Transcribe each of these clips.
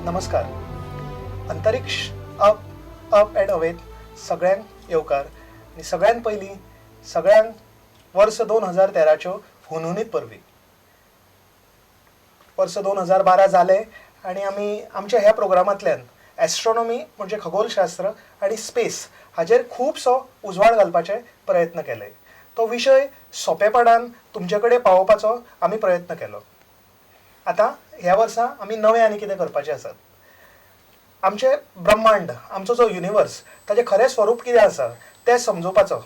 नमस्कार. अंतरिक्ष up up and अवेत सगळ्यांक येवकार आनी सगळ्यान पयलीं सगळ्यांक वर्स 2013च्यो हुनहुनीत परबीं. वर्स 2012 जालें आनी आमी आमच्या ह्या प्रोग्रामांतल्यान एस्ट्रोनॉमी म्हणजे खगोलशास्त्र आनी स्पेस हाजेर खुबसो उजवाड घालपाचे प्रयत्न केले. तो विशय सोंपेपणान तुमचे कडेन पावोवपाचो आमी प्रयत्न केलो. आतां ह्या वर्सा आमी नवें आनी कितें करपाचें आसात. आमचें ब्रह्मांड, आमचो जो युनिवर्स, ताजें खरें स्वरूप कितें आसा तें समजुपाचो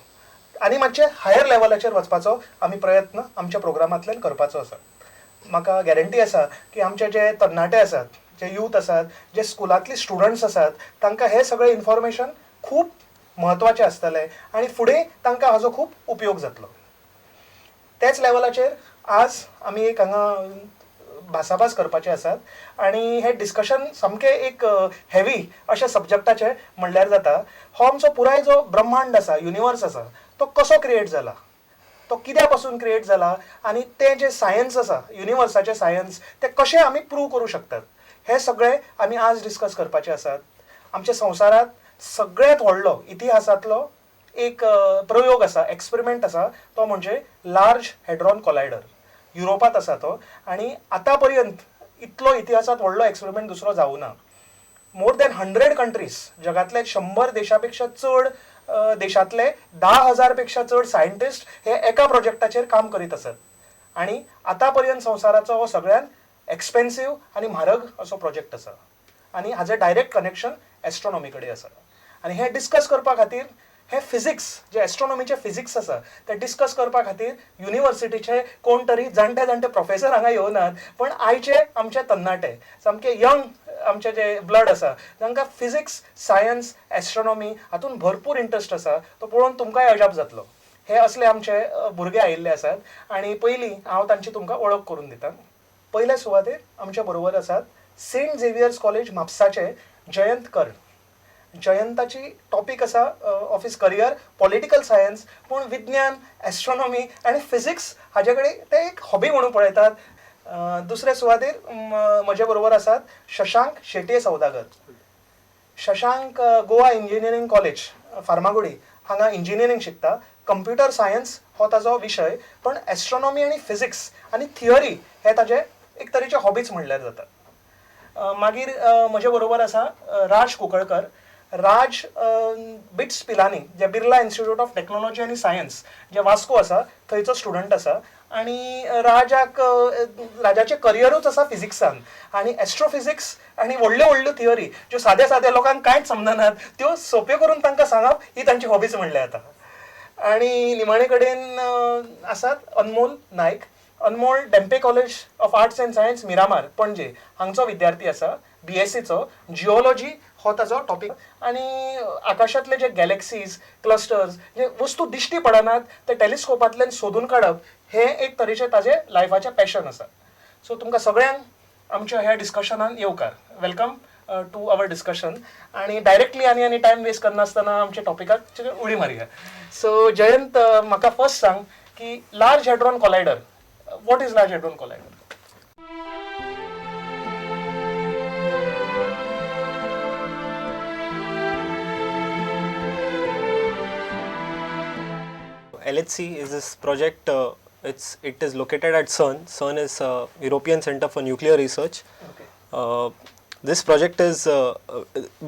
आनी मातशें हायर लेवलाचेर वचपाचो आमी प्रयत्न आमच्या प्रोग्रामांतल्यान करपाचो आसा. म्हाका गॅरंटी आसा की आमचे जे तरणाटे आसात, जे यूथ आसात, जे स्कुलांतली स्टुडंट्स आसात, तांकां हें सगळें इन्फॉर्मेशन खूब म्हत्वाचें आसतलें आनी फुडें तांकां हाजो खूब उपयोग जातलो. त्याच लेवलाचेर आज आमी एक हांगा भासाभास करपाचे आसात आनी हें डिस्कशन सामकें एक हेवी अशा सब्जॅक्टाचें म्हणल्यार जाता. हो आमचो पुराय जो ब्रह्मांड आसा, युनिवर्स आसा, तो कसो क्रिएट जाला, तो कित्या पासून क्रिएट जाला आनी तें जें सायन्स आसा, युनिवर्साचें सायन्स, तें कशें आमी प्रूव करूं शकतात, हें सगळें आमी आज डिस्कस करपाचें आसात. आमच्या संवसारांत सगळ्यांत व्हडलो इतिहासांतलो एक प्रयोग आसा, एक्सपेरिमेंट आसा, तो म्हणजे लार्ज हेड्रॉन कोलायडर. युरोपांत आसा तो आनी आतां पर्यंत इतलो इतिहासांत व्हडलो एक्सपेरिमेंट दुसरो जावूं ना. मोर दॅन 100 कंट्रीज, जगांतले 100 देशां पेक्षा चड देशांतले 10,000 पेक्षा चड सायंटिस्ट हे एका प्रोजेक्टाचेर काम करीत आसात आनी आतां पर्यंत संवसाराचो हो सगळ्यांत एक्सपेन्सीव आनी म्हारग असो प्रोजेक्ट आसा आनी हाजें डायरेक्ट कनेक्शन एस्ट्रोनॉमी कडेन आसा. आनी हें डिस्कस करपा खातीर, हें फिजिक्स जे एस्ट्रोनॉमीचें फिजिक्स आसा तें डिस्कस करपा खातीर युनिवर्सिटीचे कोण तरी जाणटे जाणटे प्रोफेसर हांगा येवनात, पण आयचे आमचे तरणाटे, सामके यंग आमचे जे ब्लड आसा, तांकां फिजिक्स, सायन्स, एस्ट्रोनॉमी हातूंत भरपूर इंट्रस्ट आसा, तो पळोवन तुमकांय अजाप जातलो. हे असले आमचे भुरगे आयिल्ले आसात आनी पयलीं हांव तांची तुमकां वळख करून दिता. पयल्या सुवातेर आमच्या बरोबर आसात सेंट झेवियर्स कॉलेज म्हापसाचे जयंत कर्ण. जयंताची टॉपीक आसा of his career political science, पूण विज्ञान, एस्ट्रोनॉमी आनी फिजिक्स हाजे कडेन ते एक हॉबी म्हणून पळयतात. दुसरे सुवातेर म्हजे बरोबर आसात शशांक शेटये सौदागर. शशांक गोवा इंजिनियरींग कॉलेज फार्मागुडी हांगा इंजिनियरींग शिकता. कंप्युटर सायन्स हो ताजो विशय, पण एस्ट्रोनॉमी आनी फिजिक्स आनी थियरी हे ताजे एक तरेचे हॉबीज म्हणल्यार जाता. मागीर म्हजे बरोबर आसा राज कुंकळकर. राज बिट्स पिलानी, जे बिर्ला इन्स्टिट्यूट ऑफ टेक्नॉलॉजी आनी सायन्स जे वास्को आसा थंयचो स्टुडंट आसा आनी राजाक राजाचें करियरूच आसा फिजिक्सान आनी एस्ट्रोफिजिक्स आनी व्हडल्यो व्हडल्यो थियरी ज्यो साद्या साद्या लोकांक कांयच समजनात त्यो सोंप्यो करून तांकां सांगप ही तांची हॉबीज म्हणल्यार जाता. आनी निमाणे कडेन आसात अनमोल नायक. अनमोल Dhempe college of arts and science Miramar Panaji हांगचो विद्यार्थी आसा, बीएससीचो, जिओलॉजी हो ताजो टॉपीक आनी आकाशांतले जे गॅलेक्सीज, क्लस्टर्स, जे वस्तू दिश्टी पडनात ते टेलिस्कोपांतल्यान सोदून काडप हें एक तरेचें ताजें लायफाचें पॅशन आसा. सो तुमकां सगळ्यांक आमच्या ह्या डिस्कशनान येवकार. Welcome to our discussion. आनी डायरेक्टली आनी आनी टायम वेस्ट करनासतना आमच्या टॉपिकाक उडी मारया. सो जयंत, म्हाका फर्स्ट सांग की large hadron collider, what is large hadron collider? LHC is this project. It is located at CERN. CERN is European Center for Nuclear Research. Okay. This project is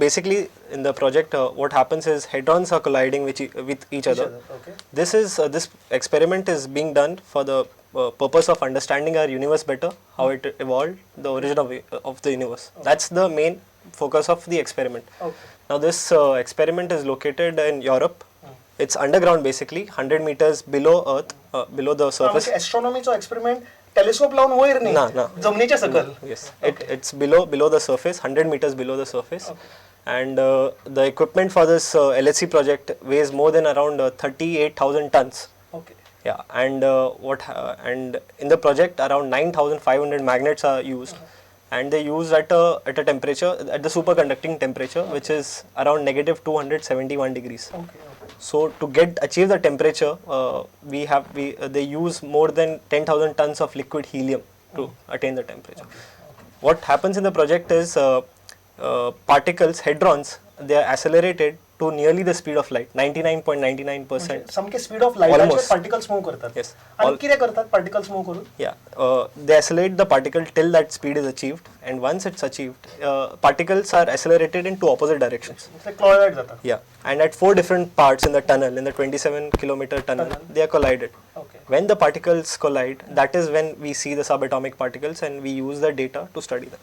basically in the project. What happens is hadrons are colliding with each other. Okay. This is this experiment is being done for the purpose of understanding our universe better, how it evolved, the origin of the universe. Okay. That's the main focus of the experiment. Okay. Now this experiment is located in Europe. It's underground basically, 100 meters below Earth, below the surface. Astronomy experiment telescope लावून वयर न्ही, ना, ना. जमनीच्या सकल. Yes, it's below the surface, 100 meters below the surface. Okay. And the equipment for this LHC project weighs more than around 38,000 tons. Okay. Yeah, and and in the project around 9,500 magnets are used, and they use at a temperature, at the superconducting temperature, which is around negative 271 degrees. Okay. So to achieve the temperature, they use more than 10,000 tons of liquid helium to attain the temperature. Okay. What happens in the project is particles, hadrons, they are accelerated to nearly the speed of light, 99.99%. सामके speed of लायटाचेर Almost. Particles move करतात. Yes. आणि कितें करतात particles move करून? Yeah, they accelerate the particle till that speed is achieved, and once it's achieved, particles are accelerated in two opposite directions. Collide जाता. Yeah, and at four different parts in the tunnel, in the 27-kilometer tunnel, they are collided. Okay. When the particles collide, that is when we see the subatomic particles, and we use the data to study them.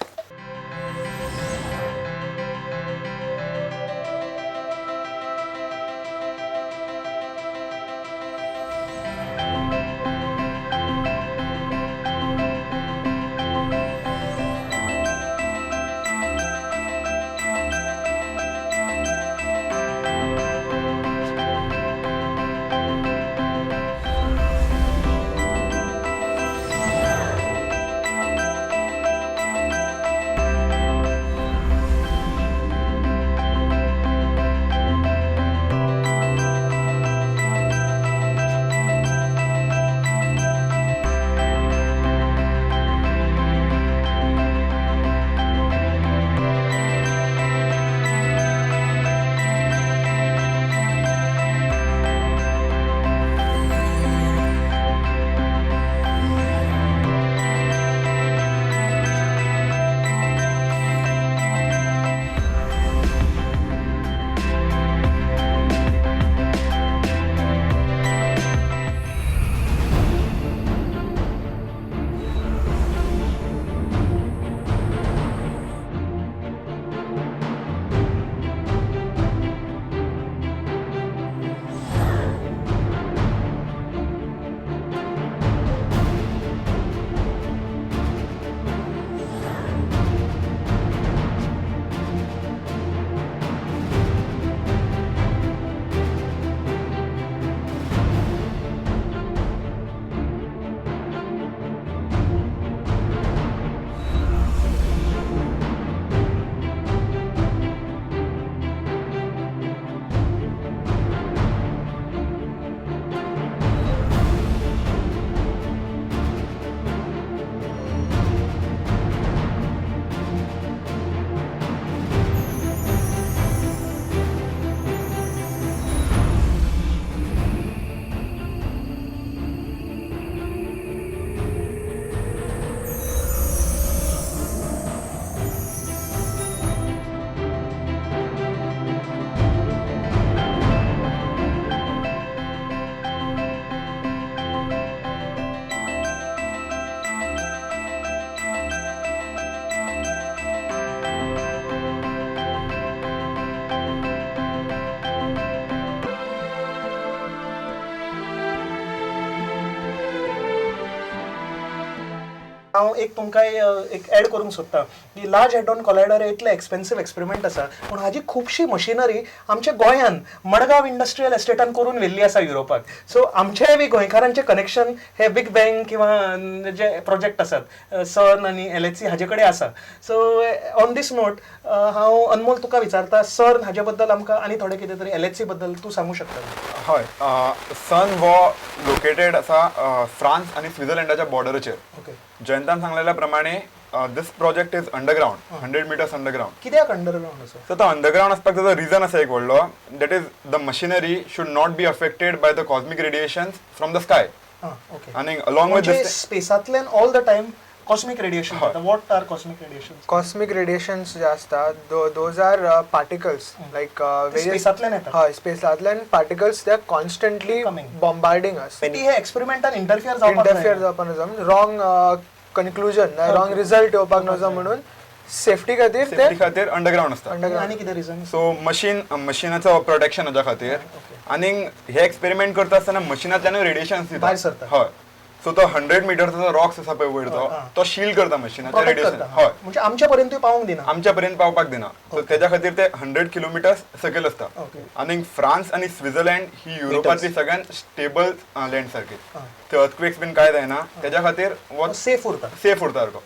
हांव एक तुमकां एक add करूंक सोदता की large hadron कोलायडर इतलें expensive experiment आसा, पूण हाजी खुबशी मशिनरी आमच्या गोंयान मडगांव इंडस्ट्रियल एस्टेटान करून व्हेल्ली आसा युरोपाक. सो आमचेय बी गोंयकारांचें कनेक्शन हे बिग बँग किंवा जे प्रोजेक्ट आसात सर्न आनी LHC हाजे कडेन आसा. सो ऑन these note हांव अनमोल तुका विचारता, सर्न हाजे बद्दल आमकां आनी थोडें कितें तरी LHC बद्दल तूं सांगूंक शकता? हय, सर्न हो लोकेटेड आसा फ्रांस आनी स्वित्झर्लंडाच्या बॉर्डराचेर. ओके. जयंतान सांगलेल्या प्रमाणे this project is underground, 100 meters underground. कित्याक अंडरग्रावंड आसा? सो तो अंडरग्रावंड आसपाक ताजो रिजन आसा एक व्हडलो, that is the machinery should not be affected by the cosmic radiations from the sky. Okay. आनी अलॉंग विथ म्हणजे स्पेसांतल्यान all the time cosmic radiation. What are cosmic radiation? Cosmic radiations जे आसता those are particles like स्पेसांतल्यान येतात. हय, स्पेसांतल्यान particles they are constantly bombarding us. ती हे एक्सपेरिमेंटान interfere जावपाक interfere जावपाक नजो, रॉंग कन्क्लुजन, रॉंग रिजल्ट येवपाक नजो म्हणून सेफ्टी खातीर ते सेफ्टी खातीर अंडरग्रावंड आसता. आनी कितें रिजन? सो मशिनाचो प्रोटेक्शनाच्या खातीर आनी हे एक्सपेरिमेंट करता आसतना मशिनांतल्यानूय रेडिएशन दिता, भायर सरता. हय, सो तो 100 मिटर्सचो रॉक्स आसा पळय वयर, तो शील्ड करता मशिनाचें रेडिएशन. हय, म्हणजे आमच्या पर्यंतूय पावूंक दिना, आमच्या पर्यंत पावपाक दिना. सो तेज्या खातीर ते 100 किलोमिटर्स सकयल आसता. आनी फ्रांस आनी स्वित्झर्लंड ही युरोपांतली सगळ्यात स्टेबल लँड सारकी, थंय अर्थक्वेक्स बीन कांय जायना, तेज्या खातीर सेफ उरता, सेफ उरता सारको.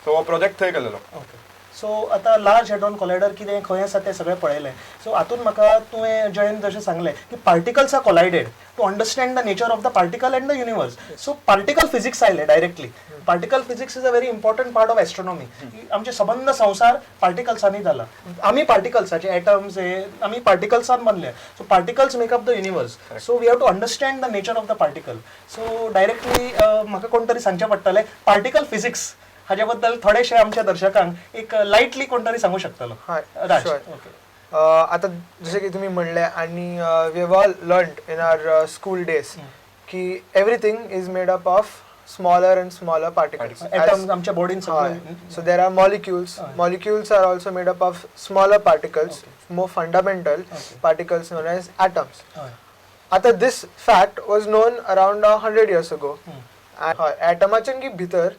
सो हो प्रोजेक्ट थंय केलेलो. ओके. सो आतां लार्ज हेड्रॉन कोलायडर कितें खंय आसा तें सगळें पळयलें. सो हातून म्हाका तुवें जयंत जशें सांगलें की particles are collided to understand the nature of the particle and the universe. So particle physics आयलें directly. Particle physics is a very important part of astronomy. आमचे सबंद संवसार पार्टिकल्सांनी जाला. आमी पार्टिकल्साचे एटम्स हे आमी पार्टिकल्सान बनले. So particles make up the universe. So we have to understand the nature of the particle. So directly म्हाका कोण तरी सांगचें पडटलें पार्टिकल फिजिक्स हाजे बद्दल थोडेशे आमच्या दर्शकांक एक लायटली कोण तरी सांगू शकतलो. हय, राज. sure. Okay. आता जसे की तुम्ही म्हणले आणि we have all learned in our school days की everything is made up of smaller and smaller particles. Atoms आमच्या बॉडीन सगळे. So there are molecules. Molecules are also made up of smaller particles, more fundamental particles known as atoms. हय. आता this fact was known around 100 years ago. हय, ॲटमाच्या की भितर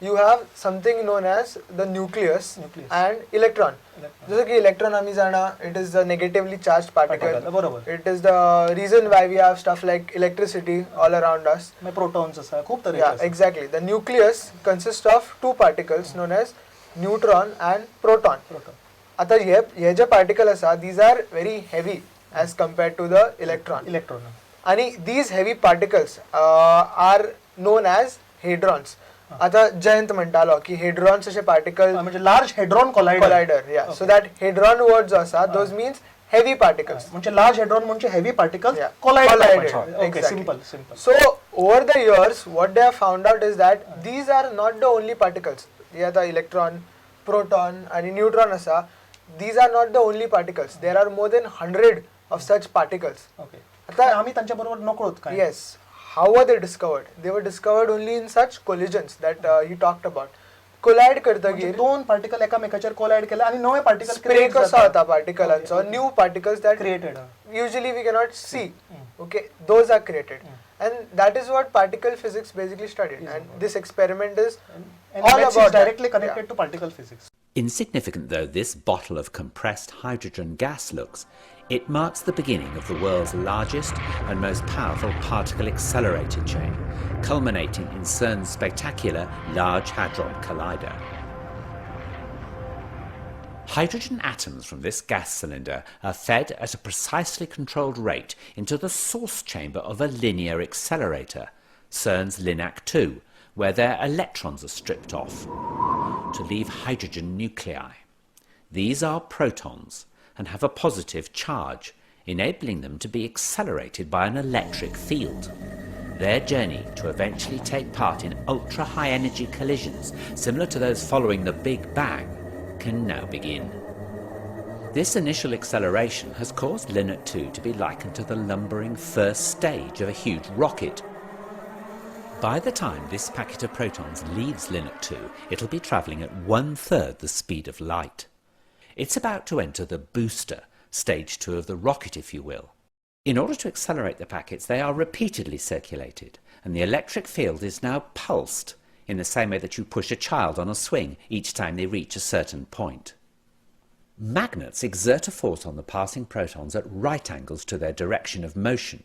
you have something known as the nucleus. Nucleus. And electron. Electron. जसं की electron आम्ही जाणा, it is the negatively charged particle. Particle, बरोबर. It is the reason why we have stuff like electricity all around us. मागीर protons आसा, खूब तरेचे Yeah, आसा. Exactly. The nucleus consists of two particles known as neutron and proton. Proton. आता हे हे जे particle आसा, these are very heavy as compared to the electron. Electron. आणि these heavy particles are known as hadrons. आता जयंत म्हणटालो की hadrons असे particle. म्हणजे large hadron collider. Collider, yeah. So that hadron word जो आसा, those means heavy particles. म्हणजे large hadron म्हणजे heavy particles collide. Collided. Okay. Exactly. Simple simple. So over the years, what they have found out is that these are not the only particles. हे आता electron, proton आणि neutron आसा. These are not the only particles. There are more than 100 of such particles. Okay. आता आम्ही त्यांच्या बरोबर नकळोत काय. Yes. How were they discovered? They were discovered only in such collisions that he talked about. Collide म्हणजे करतगीर दोन particle एकामेकाचेर collide केले आणि नवे पार्टिकल स्प्रे कसो जाता पार्टिकलांचो, new particles that created. Usually we cannot see, okay, those are created, and that is what particle physics basically studied, and this experiment is And all maths about is directly that. Connected to particle physics. Insignificant though this bottle of compressed hydrogen gas looks, it marks the beginning of the world's largest and most powerful particle accelerator chain, culminating in CERN's spectacular Large Hadron Collider. Hydrogen atoms from this gas cylinder are fed at a precisely controlled rate into the source chamber of a linear accelerator, CERN's Linac 2, where their electrons are stripped off to leave hydrogen nuclei. These are protons and have a positive charge, enabling them to be accelerated by an electric field. Their journey to eventually take part in ultra high energy collisions similar to those following the Big Bang can now begin. This initial acceleration has caused Linac 2 to be likened to the lumbering first stage of a huge rocket. By the time this packet of protons leaves Linac 2, it'll be travelling at 1/3 the speed of light. It's about to enter the booster, stage 2 of the rocket, if you will. In order to accelerate the packets, they are repeatedly circulated, and the electric field is now pulsed in the same way that you push a child on a swing each time they reach a certain point. Magnets exert a force on the passing protons at right angles to their direction of motion.